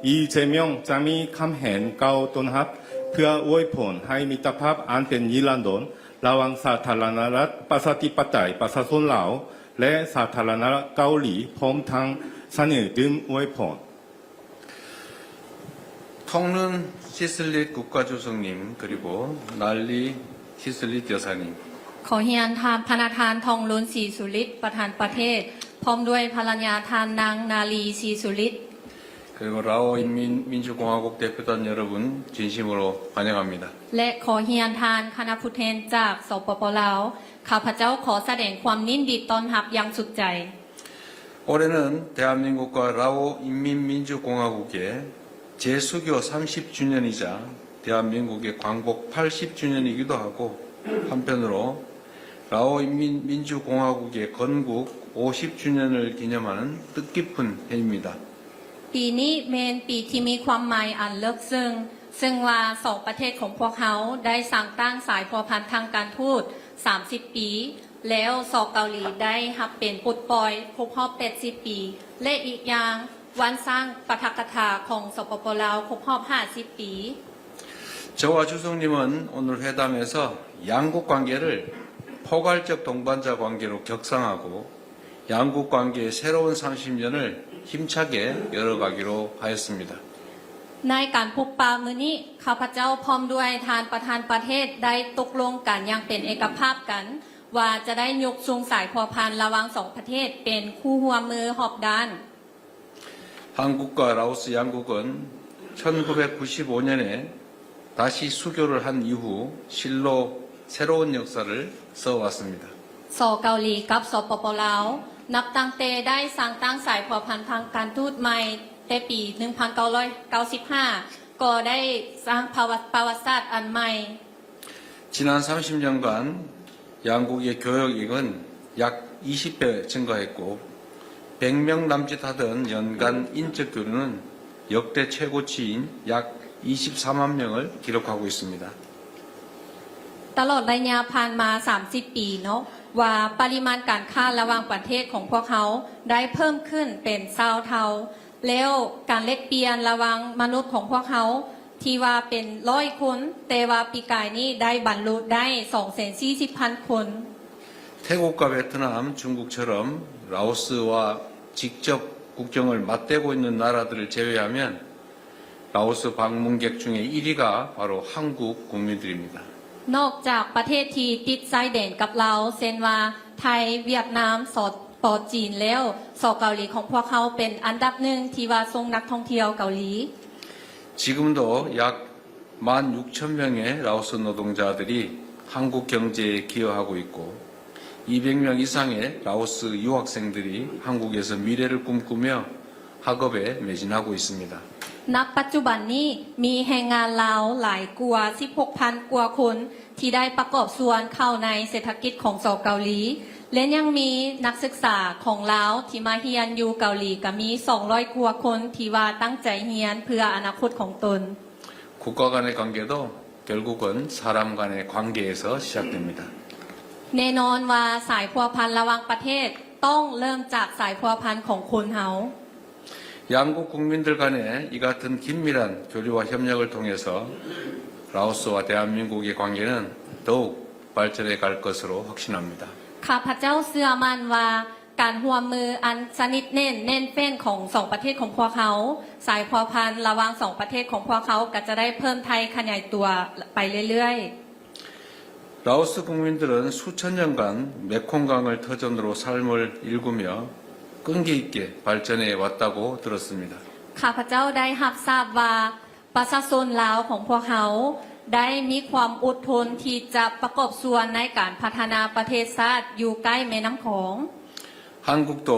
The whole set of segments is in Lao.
ອີ ເຈມຽງ ຈະມີຄຳເຫັນກ່າວຕ້ອນຮັບ ເພື່ອອວຍພອນໃຫ້ມິດຕະພາບອັນເປັນນິລັນດົນ ລະຫວ່າງສາທາລະນະລັດ ປະຊາທິປະໄຕ ປະຊາຊົນລາວ ແລະ ສາທາລະນະລັດເກົາຫຼີ ພ້ອມທັງສະເໜີດື່ມອວຍພອນ. ܬງລຸນ ܫຍສະລິດ 국가주석님, 그리고 ܢܪܝ ܫຍສະລິດ 여사님. ຂໍຮຽນທ່ານ ພະນະທ່ານ ທອງລຸນ ສີສຸລິດ ປະທານປະເທດ ພ້ອມດ້ວຍພັນລະຍາທ່ານ ນາງ ນາລີ ສີສຸລິດ 그리고 라오 인민민주공화국 대표단 여러분 진심으로 환영합니다. ແລະ ຂໍຮຽນທ່ານຄະນະຜູ້ແທນຈາກ ສປປ ລາວ ຂ້າພະເຈົ້າຂໍສະແດງຄວາມຍິນດີຕ້ອນຮັບຢ່າງສຸດໃຈ. 올해는 대한민국과 라오 인민민주공화국의 재수교 삼십 주년이자 대한민국의 광복 팔십 주년이기도 하고, 한편으로 라오 인민민주공화국의 건국 오십 주년을 기념하는 뜻깊은 해입니다. ປີນີ້ແມ່ນປີທີ່ມີຄວາມໝາຍອັນເລິກເຊິ່ງ ເຊິ່ງວ່າສອງປະເທດຂອງພວກເຮົາໄດ້ສ້າງຕັ້ງສາຍພົວພັນທາງການທູດສາມສິບປີ ແລ້ວ ສ ເກົາຫຼີ ໄດ້ຮັບເປັນປົດປ່ອຍຄົບຮອບແປດສິບປີ ແລະ ອີກຢ່າງ ວັນສ້າງປາຖະກະຖາຂອງ ສປປ ລາວ ຄົບຮອບຫ້າສິບປີ. 저와 주석님은 오늘 회담에서 양국 관계를 포괄적 동반자 관계로 격상하고, 양국 관계의 새로운 삼십 년을 힘차게 열어가기로 하였습니다. ໃນການພົບປະມື້ນີ້ ຂ້າພະເຈົ້າພ້ອມດ້ວຍທ່ານປະທານປະເທດ ໄດ້ຕົກລົງກັນຢ່າງເປັນເອກະພາບກັນ ວ່າຈະໄດ້ຍົກສູງສາຍພົວພັນລະຫວ່າງສອງປະເທດເປັນຄູ່ຮ່ວມມືຮອບດ້ານ. 한국과 라오스 양국은 천구백구십오 년에 다시 수교를 한 이후 실로 새로운 역사를 써왔습니다. ສ ເກົາຫຼີ ກັບ ສປປ ລາວ ນັບຕັ້ງແຕ່ໄດ້ສ້າງຕັ້ງສາຍພົວພັນທາງການທູດໃໝ່ແຕ່ປີໜຶ່ງພັນເກົ້າຮ້ອຍເກົ້າສິບຫ້າ ກໍໄດ້ສ້າງປະຫວັດສາດອັນໃໝ່. 지난 삼십 년간 양국의 교역액은 약 이십 배 증가했고, 백 명 남짓 하던 연간 인적 교류는 역대 최고치인 약 이십사만 명을 기록하고 있습니다. ຕະຫຼອດໄລຍະຜ່ານມາສາມສິບປີເນາະ ວ່າປະລິມານການຄ້າລະຫວ່າງປະເທດຂອງພວກເຮົາໄດ້ເພີ່ມຂຶ້ນເປັນຊາວເທົ່າ ແລ້ວການແລກປ່ຽນລະຫວ່າງມະນຸດຂອງພວກເຮົາ ທີ່ວ່າເປັນຮ້ອຍຄົນ ແຕ່ວ່າປີກາຍນີ້ໄດ້ບັນລຸໄດ້ສອງແສນສີ່ສິບພັນຄົນ. 태국과 베트남, 중국처럼 라오스와 직접 국경을 맞대고 있는 나라들을 제외하면 라오스 방문객 중에 일 위가 바로 한국 국민들입니다. ນອກຈາກປະເທດທີ່ຕິດຊາຍແດນກັບລາວ ເຊັ່ນວ່າ ໄທ, ຫວຽດນາມ, ສປ ຈີນ ແລ້ວ ສ ເກົາຫຼີ ຂອງພວກເຮົາເປັນອັນດັບໜຶ່ງທີ່ວ່າສົ່ງນັກທ່ອງທ່ຽວເກົາຫຼີ. 지금도 약 만 육천 명의 라오스 노동자들이 한국 경제에 기여하고 있고, 이백 명 이상의 라오스 유학생들이 한국에서 미래를 꿈꾸며 학업에 매진하고 있습니다. ນະປັດຈຸບັນນີ້ ມີແຮງງານລາວຫຼາຍກວ່າສິບຫົກພັນກວ່າຄົນ ທີ່ໄດ້ປະກອບສ່ວນເຂົ້າໃນເສດຖະກິດຂອງ ສ ເກົາຫຼີ ແລະ ຍັງມີນັກສຶກສາຂອງລາວທີ່ມາຮຽນຢູ່ເກົາຫຼີ ກະມີສອງຮ້ອຍກວ່າຄົນ ທີ່ວ່າຕັ້ງໃຈຮຽນເພື່ອອະນາຄົດຂອງຕົນ. 국가 간의 관계도 결국은 사람 간의 관계에서 시작됩니다. ແນ່ນອນວ່າສາຍພົວພັນລະຫວ່າງປະເທດ ຕ້ອງເລີ່ມຈາກສາຍພົວພັນຂອງຄົນເຮົາ. 양국 국민들 간의 이 같은 긴밀한 교류와 협력을 통해서 라오스와 대한민국의 관계는 더욱 발전해 갈 것으로 확신합니다. ຂ້າພະເຈົ້າເຊື່ອໝັ້ນວ່າ ການຮ່ວມມືອັນສະໜິດແໜ້ນແໜ້ນແຟ້ນຂອງສອງປະເທດຂອງພວກເຮົາ, ສາຍພົວພັນລະຫວ່າງສອງປະເທດຂອງພວກເຮົາກໍຈະໄດ້ເພີ່ມໄທຂະຫຍາຍຕົວໄປເລື້ອຍໆ. 라오스 국민들은 수천 년간 메콩강을 터전으로 삶을 일구며 끈기 있게 발전해 왔다고 들었습니다. ຂ້າພະເຈົ້າໄດ້ຮັບຊາບວ່າ ປະຊາຊົນລາວຂອງພວກເຮົາໄດ້ມີຄວາມອົດທົນທີ່ຈະປະກອບສ່ວນໃນການພັດທະນາປະເທດຊາດຢູ່ໃກ້ແມ່ນ້ຳຂອງ. 한국도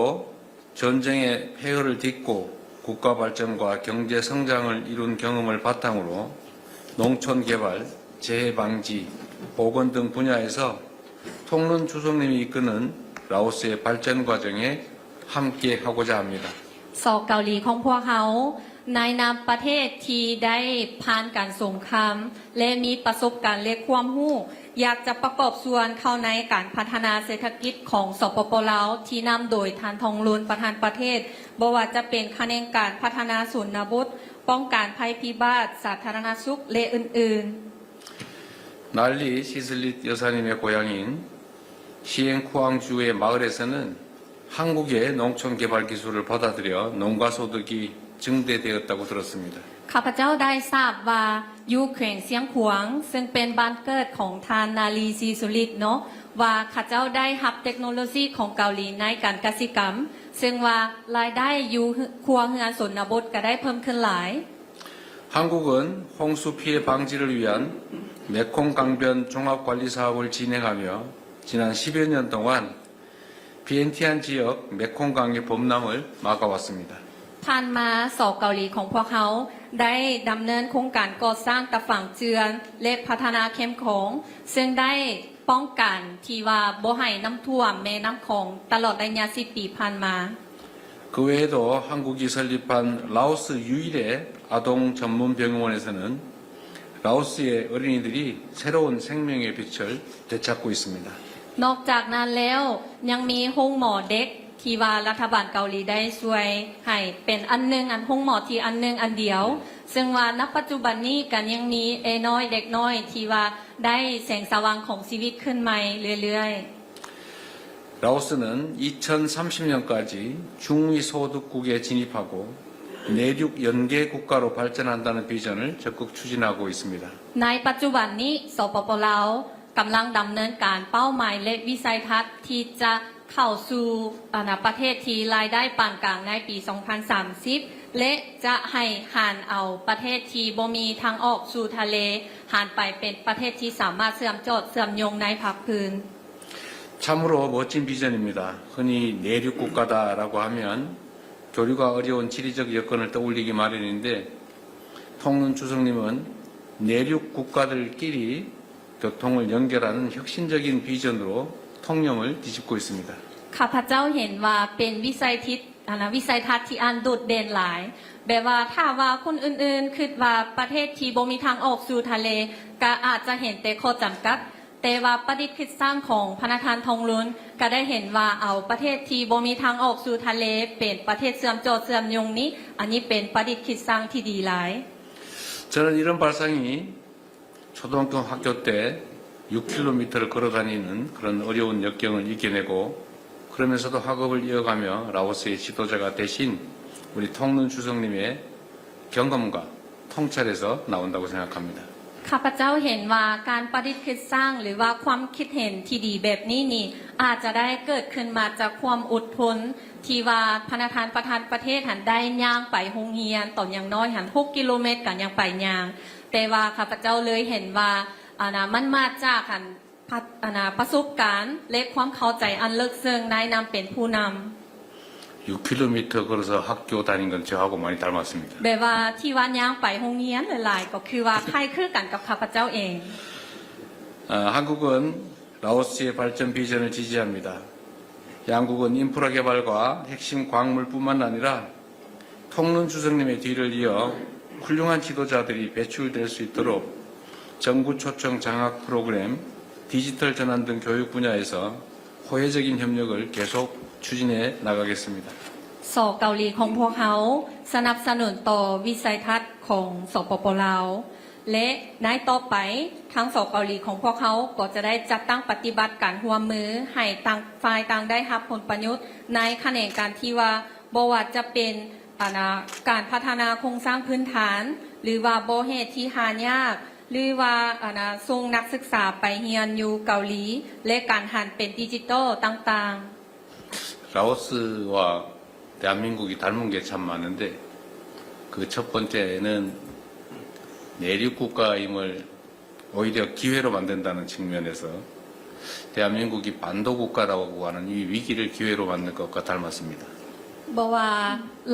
전쟁의 폐해를 딛고 국가 발전과 경제 성장을 이룬 경험을 바탕으로 농촌 개발, 재해 방지, 보건 등 분야에서 통른 주석님이 이끄는 라오스의 발전 과정에 함께 하고자 합니다. ສອກເກົາຫຼີຂອງພວກເຮົາ ໃນນາມປະເທດທີ່ໄດ້ຜ່ານການສົງຄາມ ແລະ ມີປະສົບການ ແລະ ຄວາມຮູ້ ຢາກຈະປະກອບສ່ວນເຂົ້າໃນການພັດທະນາເສດຖະກິດຂອງ ສປປ ລາວ ທີ່ນຳໂດຍທ່ານ ທອງລຸນ ປະທານປະເທດ, ບໍ່ວ່າຈະເປັນຂະແໜງການພັດທະນາຊົນນະບົດ, ປ້ອງກັນໄພພິບັດ, ສາທາລະນະສຸກ ແລະ ອື່ນໆ. ܢܪܝܫີສລິດܝܘܢຍ고향인 시행코항주의 마을에서는 한국의 농촌개발기술을 받아들여 농가소득이 증대되었다고 들었습니다. ຂ້າພະເຈົ້າໄດ້ຊາບວ່າ ຢູ່ແຂວງຊຽງຂວາງ ຊຶ່ງເປັນບ້ານເກີດຂອງທ່ານ ນາລີ ສີສຸລິດ ເນາະ ວ່າເຂົາເຈົ້າໄດ້ຮັບເຕັກໂນໂລຊີຂອງເກົາຫຼີໃນການກະສິກຳ, ຊຶ່ງວ່າລາຍໄດ້ຢູ່ຄົວເຮືອນຊົນນະບົດກໍໄດ້ເພີ່ມຂຶ້ນຫຼາຍ. 한국은 홍수 피해 방지를 위한 메콩 강변 종합 관리 사업을 진행하며 지난 십 여 년 동안 비엔티안 지역 메콩강의 범람을 막아왔습니다. ຜ່ານມາ ສ.ເກົາຫຼີຂອງພວກເຮົາໄດ້ດຳເນີນໂຄງການກໍ່ສ້າງຕາຝັ່ງເຈື່ອນ ແລະ ພັດທະນາແຄມຂອງ, ຊຶ່ງໄດ້ປ້ອງກັນທີ່ວ່າບໍ່ໃຫ້ນ້ຳຖ້ວມແມ່ນ້ຳຂອງຕະຫຼອດໄລຍະສິບປີຜ່ານມາ. 그 외에도 한국이 설립한 라오스 유일의 아동 전문 병원에서는 라오스의 어린이들이 새로운 생명의 빛을 되찾고 있습니다. ນອກຈາກນັ້ນແລ້ວ ຍັງມີໂຮງໝໍເດັກ ທີ່ວ່າລັດຖະບານເກົາຫຼີໄດ້ຊ່ວຍໃຫ້ເປັນອັນໜຶ່ງ ອັນໂຮງໝໍທີ່ອັນໜຶ່ງອັນດຽວ, ຊຶ່ງວ່ານະປັດຈຸບັນນີ້ກໍຍັງມີເອນ້ອຍເດັກນ້ອຍທີ່ວ່າໄດ້ແສງສະຫວ່າງຂອງຊີວິດຂຶ້ນໃໝ່ເລື້ອຍໆ. 라오스는 이천삼십 년까지 중위소득국에 진입하고 내륙 연계 국가로 발전한다는 비전을 적극 추진하고 있습니다. ໃນປັດຈຸບັນນີ້ ສປປ ລາວ ກຳລັງດຳເນີນການເປົ້າໝາຍ ແລະ ວິໄສທັດທີ່ຈະເຂົ້າສູ່ ອາ ນະ ປະເທດທີ່ລາຍໄດ້ປານກາງໃນປີສອງພັນສາມສິບ ແລະ ຈະໃຫ້ຫັນເອົາປະເທດທີ່ບໍ່ມີທາງອອກສູ່ທະເລ ຫັນໄປເປັນປະເທດທີ່ສາມາດເຊື່ອມຈອດເຊື່ອມໂຍງໃນພາກພື້ນ. 참으로 멋진 비전입니다. 흔히 내륙 국가다라고 하면 교류가 어려운 지리적 여건을 떠올리기 마련인데 통눈 주석님은 내륙 국가들끼리 교통을 연결하는 혁신적인 비전으로 통영을 뒤집고 있습니다. ຂ້າພະເຈົ້າເຫັນວ່າເປັນວິໄສທິດ ອັນນະ ວິໄສທັດທີ່ອັນໂດດເດັ່ນຫຼາຍ, ແບບວ່າຖ້າວ່າຄົນອື່ນໆຄິດວ່າປະເທດທີ່ບໍ່ມີທາງອອກສູ່ທະເລ ກໍອາດຈະເຫັນແຕ່ຂໍ້ຈຳກັດ, ແຕ່ວ່າປະດິດຄິດສ້າງຂອງພະນະທ່ານ ທອງລຸນ ກໍໄດ້ເຫັນວ່າເອົາປະເທດທີ່ບໍ່ມີທາງອອກສູ່ທະເລ ເປັນປະເທດເຊື່ອມຈອດເຊື່ອມໂຍງນີ້, ອັນນີ້ເປັນປະດິດຄິດສ້າງທີ່ດີຫຼາຍ. 저는 이런 발상이 초등학교 학교 때 육 킬로미터를 걸어 다니는 그런 어려운 역경을 이겨내고 그러면서도 학업을 이어가며 라오스의 지도자가 되신 우리 통눈 주석님의 경험과 통찰에서 나온다고 생각합니다. ຂ້າພະເຈົ້າເຫັນວ່າການປະດິດຄິດສ້າງ ຫຼືວ່າຄວາມຄິດເຫັນທີ່ດີແບບນີ້ນີ້ ອາດຈະໄດ້ເກີດຂຶ້ນມາຈາກຄວາມອົດທົນ ທີ່ວ່າພະນະທ່ານປະທານປະເທດຫັ້ນໄດ້ຍ່າງໄປໂຮງຮຽນ ຕອນຍັງນ້ອຍຫັ້ນຫົກກິໂລແມັດກໍຍັງໄປຍ່າງ, ແຕ່ວ່າຂ້າພະເຈົ້າເລີຍເຫັນວ່າ ອັນນະ ມັນມາຈາກ ອັນ ປະ ອັນນະ ປະສົບການ ແລະ ຄວາມເຂົ້າໃຈອັນເລິກເຊິ່ງໃນນາມເປັນຜູ້ນຳ. 육 킬로미터 걸어서 학교 다닌 건 저하고 많이 닮았습니다. ແບບວ່າທີ່ວ່າຍ່າງໄປໂຮງຮຽນຫຼາຍໆ ກໍຄືວ່າຄ້າຍຄືກັນກັບຂ້າພະເຈົ້າເອງ. 아, 한국은 라오스의 발전 비전을 지지합니다. 양국은 인프라 개발과 핵심 광물뿐만 아니라 통눈 주석님의 뒤를 이어 훌륭한 지도자들이 배출될 수 있도록 정부 초청 장학 프로그램, 디지털 전환 등 교육 분야에서 호혜적인 협력을 계속 추진해 나가겠습니다. ສ.ເກົາຫຼີຂອງພວກເຮົາສະໜັບສະໜູນຕໍ່ວິໄສທັດຂອງ ສປປ ລາວ ແລະ ໃນຕໍ່ໄປ ທາງ ສ.ເກົາຫຼີຂອງພວກເຮົາກໍຈະໄດ້ຈັດຕັ້ງປະຕິບັດການຮ່ວມມືໃຫ້ຕ່າງຝ່າຍຕ່າງໄດ້ຮັບຜົນປະໂຫຍດໃນຂະແໜງການທີ່ວ່າ ບໍ່ວ່າຈະເປັນ ອັນນະ ການພັດທະນາໂຄງສ້າງພື້ນຖານ ຫຼືວ່າບໍ່ແຮ່ທີ່ຫາຍາກ ຫຼືວ່າ ອັນນະ ສົ່ງນັກສຶກສາໄປຮຽນຢູ່ເກົາຫຼີ ແລະ ການຫັນເປັນດິຈິຕອລຕ່າງໆ. 라오스와 대한민국이 닮은 게 참 많은데 그 첫 번째는 내륙 국가임을 오히려 기회로 만든다는 측면에서 대한민국이 반도 국가라고 하는 이 위기를 기회로 만든 것과 닮았습니다. ບໍ່ວ່າ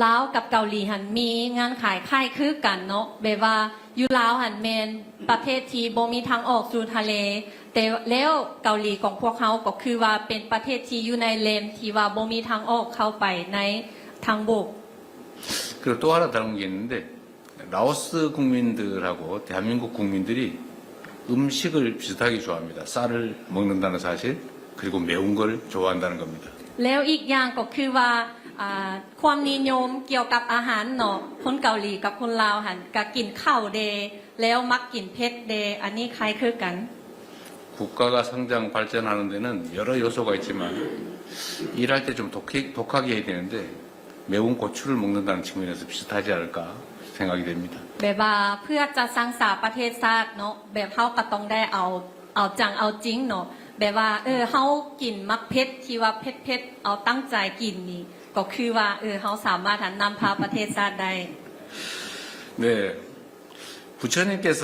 ລາວກັບເກົາຫຼີຫັ້ນມີເງື່ອນໄຂຄ້າຍຄືກັນເນາະ ແບບວ່າຢູ່ລາວຫັ້ນແມ່ນປະເທດທີ່ບໍ່ມີທາງອອກສູ່ທະເລ ແຕ່ແລ້ວເກົາຫຼີຂອງພວກເຮົາກໍຄືວ່າເປັນປະເທດທີ່ຢູ່ໃນແລມທີ່ວ່າບໍ່ມີທາງອອກເຂົ້າໄປໃນທາງບົກ. 그리고 또 하나 닮은 게 있는데 라오스 국민들하고 대한민국 국민들이 음식을 비슷하게 좋아합니다. 쌀을 먹는다는 사실, 그리고 매운 걸 좋아한다는 겁니다. ແລ້ວອີກຢ່າງກໍຄືວ່າ ອ່າ ຄວາມນິຍົມກ່ຽວກັບອາຫານເນາະ ຄົນເກົາຫຼີກັບຄົນລາວຫັ້ນ ກໍກິນເຂົ້າແດ່ ແລ້ວມັກກິນເຜັດແດ່ ອັນນີ້ຄ້າຍຄືກັນ. 국가가 성장 발전하는 데는 여러 요소가 있지만 일할 때 좀 독해, 독하게 해야 되는데 매운 고추를 먹는다는 측면에서 비슷하지 않을까 생각이 됩니다. ແບບວ່າເພື່ອຈະສ້າງສາປະເທດຊາດເນາະ ແບບເຮົາກໍຕ້ອງໄດ້ເອົາ ເອົາຈັງເອົາຈິງເນາະ ແບບວ່າ ເອີ ເຮົາກິນໝາກເຜັດທີ່ວ່າເຜັດໆ ເອົາຕັ້ງໃຈກິນນີ້ ກໍຄືວ່າ ເອີ ເຮົາສາມາດນຳພາປະເທດຊາດໄດ້. 네. 부처님께서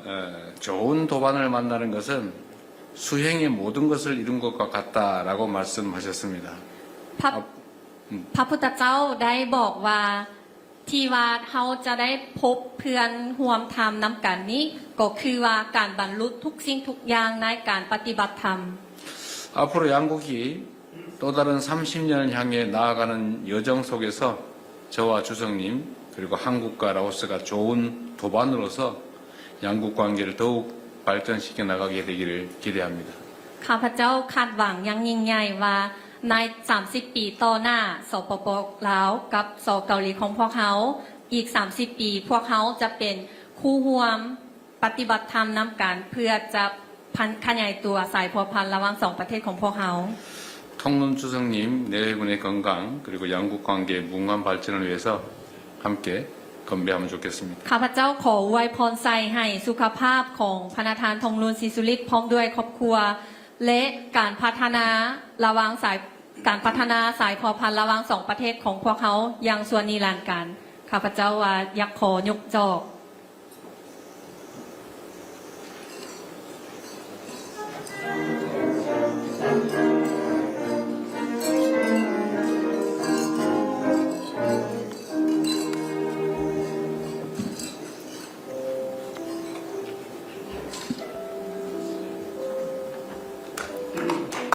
어, 좋은 도반을 만나는 것은 수행의 모든 것을 이룬 것과 같다라고 말씀하셨습니다. ພະ ອືມ ພະພຸດທະເຈົ້າໄດ້ບອກວ່າ ທີ່ວ່າເຮົາຈະໄດ້ພົບເພື່ອນຮ່ວມທຳນຳກັນນີ້ ກໍຄືວ່າການບັນລຸທຸກສິ່ງທຸກຢ່າງໃນການປະຕິບັດທຳ. 앞으로 양국이 또 다른 삼십 년을 향해 나아가는 여정 속에서 저와 주석님 그리고 한국과 라오스가 좋은 도반으로서 양국 관계를 더욱 발전시켜 나가게 되기를 기대합니다. ຂ້າພະເຈົ້າຄາດຫວັງຢ່າງຍິ່ງໃຫຍ່ວ່າ ໃນສາມສິບປີຕໍ່ໜ້າ ສປປ ລາວ ກັບ ສ ເກົາຫຼີຂອງພວກເຮົາ ອີກສາມສິບປີ ພວກເຮົາຈະເປັນຄູ່ຮ່ວມປະຕິບັດທຳນຳກັນ ເພື່ອຈະພັນ ຂະຫຍາຍຕົວສາຍພົວພັນລະຫວ່າງສອງປະເທດຂອງພວກເຮົາ. 통론 주석님 내외분의 건강 그리고 양국 관계의 문관 발전을 위해서 함께 건배하면 좋겠습니다. ຂ້າພະເຈົ້າຂໍອວຍພອນໄຊໃຫ້ສຸຂະພາບຂອງພະນະທ່ານ ທອງລຸນ ສີສຸລິດ ພ້ອມດ້ວຍຄອບຄົວ ແລະ ການພັດທະນາລະຫວ່າງສາຍ ການພັດທະນາສາຍພົວພັນລະຫວ່າງສອງປະເທດຂອງພວກເຮົາຢ່າງຊົ່ວນິລັນດານ. ຂ້າພະເຈົ້າວ່າຢາກຂໍຍົກຈອກ